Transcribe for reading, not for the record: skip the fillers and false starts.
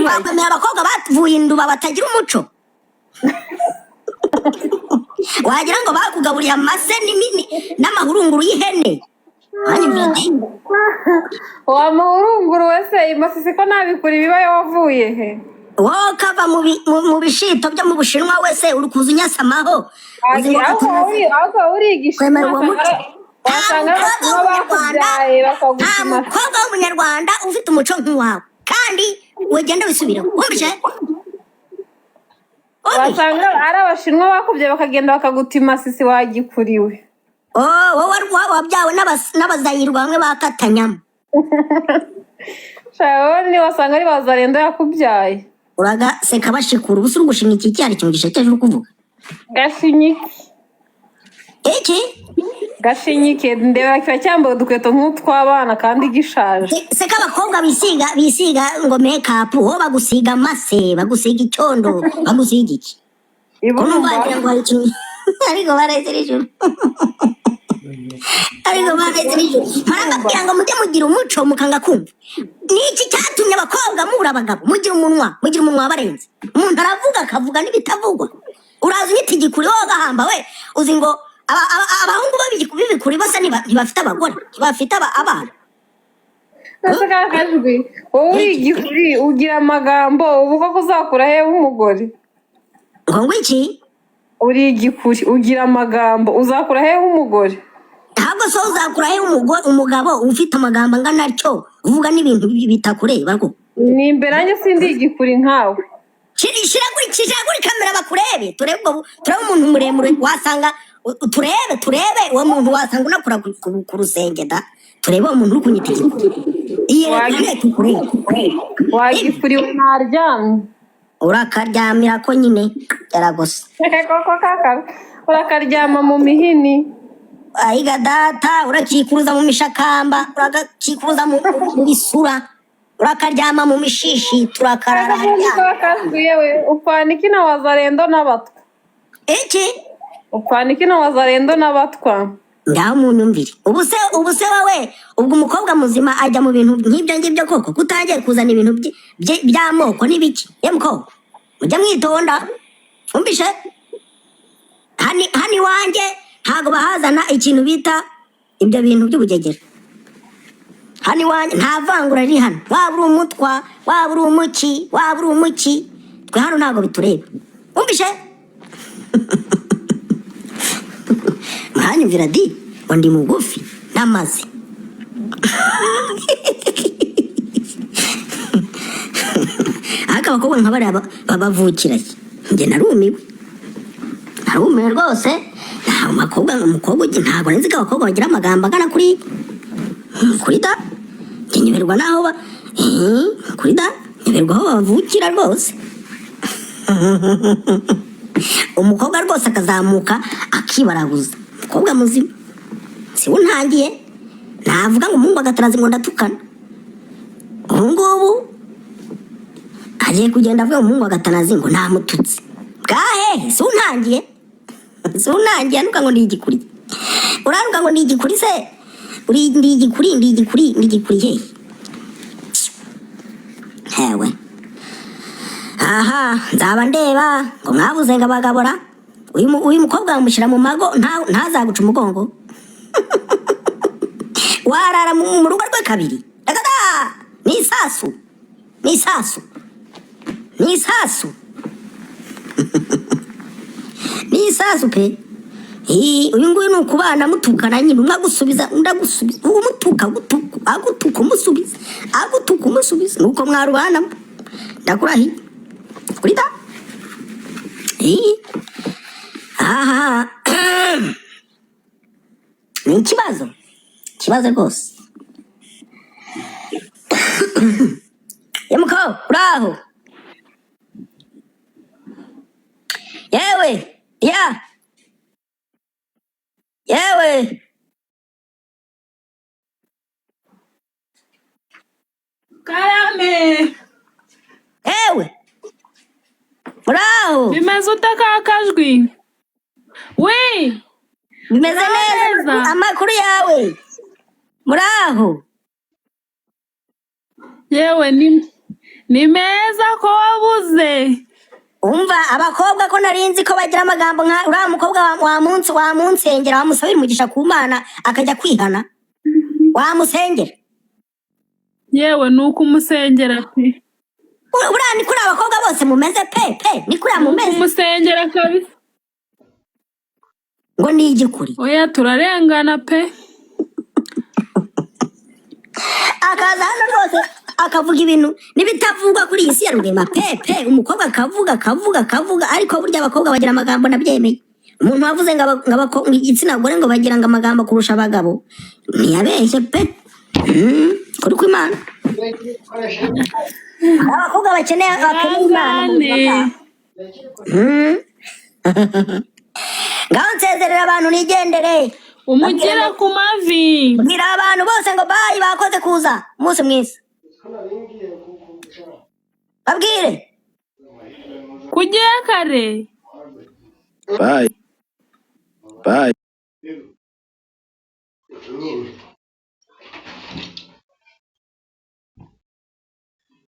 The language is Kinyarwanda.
Wakwemera abakobwa bavuye induba batagira umuco, wagira ngo bakugaburiye amase n'amahurunguru y'ihene. Wanyumvira ati Wa muhurunguru we se, imasisi ko ntabikura ibibaye, wavuye he? Wowe kava mu bishito byo mu Bushinwa wese, uri kuza unyasamaho, uzi ngo Ahubwo ahubwo urigisha. Kwemera uwo muco? Nta Wasanga mukobwa w'umunyarwanda, bakubyaye nta bakagutuma. mukobwa w'umunyarwanda ufite umuco nk'uwawe, kandi wegenda wisubireho, wumvise? Wumvise? Wasanga ari Abashinwa bakubyaye, bakagenda bakagutima sisi wagikuriwe. Oh, wowe wabyawe n'abazayirwa bamwe bakatanyamo. Shawe, ni wasanga ari bazarendo yakubyaye. Uragaseka bashikura ubusa, uri gushimwa iki cyari ikintu gishekeje uri kuvuga. Gashinyike. Iki? Gashinyike, ndeba kiba cyambaye udukweto nk'utw'abana kandi gishaje. Seka abakobwa bisiga ngo make up, wowe bagusiga amase, bagusiga icyondo, bagusiga iki ko numva Ibumba. Wagira ngo hari ikintu, ariko barahise nijoro, ariko barahise nijoro, marambabwira ngo mujye mugira umuco, mukanga kumva. Ni iki cyatumye abakobwa mubura abagabo? Mugira umunwa, mugira umunwa wabarenze. Umuntu aravuga, akavuga n'ibitavugwa. Uraza unyita igikuri wowe agahamba we, uzi ngo abahungu b'ibikuri bose ntibafite abagore, ntibafite abana. Ese ka kajwi, wowe uri igikuri, ugira amagambo, ubu koko uzakura he w'umugore? Ngo iki? Uri igikuri, ugira amagambo, uzakura he w'umugore? Ntabwo so uzakura he umugabo ufite amagambo angana atyo, uvuga n'ibintu bitakureba rwo? Ni imbere nanjye sindi igikuri nkawe. Shyira kuri kamera bakurebe, turebe turebe umuntu muremure wasanga turebe uwo muntu wasanga unakora ku rusenge da, turebe uwo muntu uri kunyita igikuri, iyerekane tukurebe. Wagikuriwe ntaryamye. Urakaryamira ko nyine yaragose. Koko kaka, urakaryama mu mihini. Ayiga data, urakikuruza mu mishakamba, urakikuruza mu bisura, urakaryama mu mishishi, turakarara haryama. Kajwi yewe, upfana iki na wazarendo n'abatwa? Iki? Upfana iki na wazarendo n'abatwa? Ngaho munyumvire, ubu se wowe ubwo umukobwa muzima ajya mu bintu nk'ibyo ngibyo koko, kutangiye kuzana ibintu by'amoko n'ibiki? Ye mukobwa, mujya mwitonda, wumvishe? Hano iwanjye ntabwo bahazana ikintu bita ibyo bintu by'ubugegera. Hano iwanjye nta vangura riri hano, waba uri umutwa, waba uri umuki, waba uri umuki, twe hano ntabwo bitureba, wumvishe? Muranyumvira di, ngo ndi mugufi n'amazi. Ariko abakobwa nka bariya babavukira he? Njye narumiwe, narumiwe rwose. Nta bakobwa, umukobwa ntabwo nzi ko abakobwa bagira amagambo agana kuri da. Njye nyoberwa n'aho ba kuri da, nyoberwa aho bavukira rwose. Umukobwa rwose akazamuka akibaraguza, umukobwa muzima si we untangiye. Navuga ngo umuhungu agataraza ngo ndatukana, ubu ngubu agiye kugenda avuga umuhungu agatanazi ngo namututse bwahehe. Si untangiye, si untangiye anuka ngo ndi igikuri, uranuka ngo ndi igikuri se, uri ndi igikuri, ndi igikuri, ndi igikuri hehe? Hewe, aha nzaba ndeba ngo mwabuze ngo abagabora. Uyu mukobwa bamushyira mu mago, ntazaguca umugongo, warara mu rugo rwe kabiri. Dagada ni isasu, ni isasu, ni isasu, ni isasu pe. Uyu nguyu ni ukubana mutukana nyine, umwe agusubiza, undi agusubiza, umutuka, agutuka, agutuka umusubiza, agutuka umusubiza, nuko mwarubanamo, ndakurahiye kuri da. Aha ni ikibazo, ikibazo rwose. Yemuko uraho? Yewe ya yewe. Karame. Yewe, uraho? Bimeze ute ka kajwi? We! Bimeze Uraho neza. neza? Amakuru yawe, muraho? Yewe, ni Ni meza ko wabuze. Umva, abakobwa ko narinzi ko bagira amagambo nka uriya mukobwa wa munsi wamunsengera, wamusabira umugisha ku Mana akajya kwihana, wamusengera. Yewe, ni ukumusengera pe. Buriya ni kuri abakobwa bose mumeze pe pe, ni kuriya Ni mumeze. ukumusengera kabisa. Ngo ni igikuri. Oya, turarengana pe. Akaza hano rwose akavuga ibintu n'ibitavugwa kuri iyi si ya Rurema pe pe. Umukobwa akavuga, akavuga, akavuga, ariko burya abakobwa bagira amagambo, nabyemeye. Umuntu wavuze ngo igitsina gore ngo bagira ngo amagambo kurusha abagabo ntiyabeshye pe. Kuri kw'Imana abakobwa bakeneye Imana mu buzima Ihangane. bwabo. Ngaho nsezerera abantu nigendere. Umugera ku mavi. Bwira abantu bose ngo bye, bakoze kuza, umunsi mwiza, babwire. Kugiye kare. Bye. Bye. Nyine.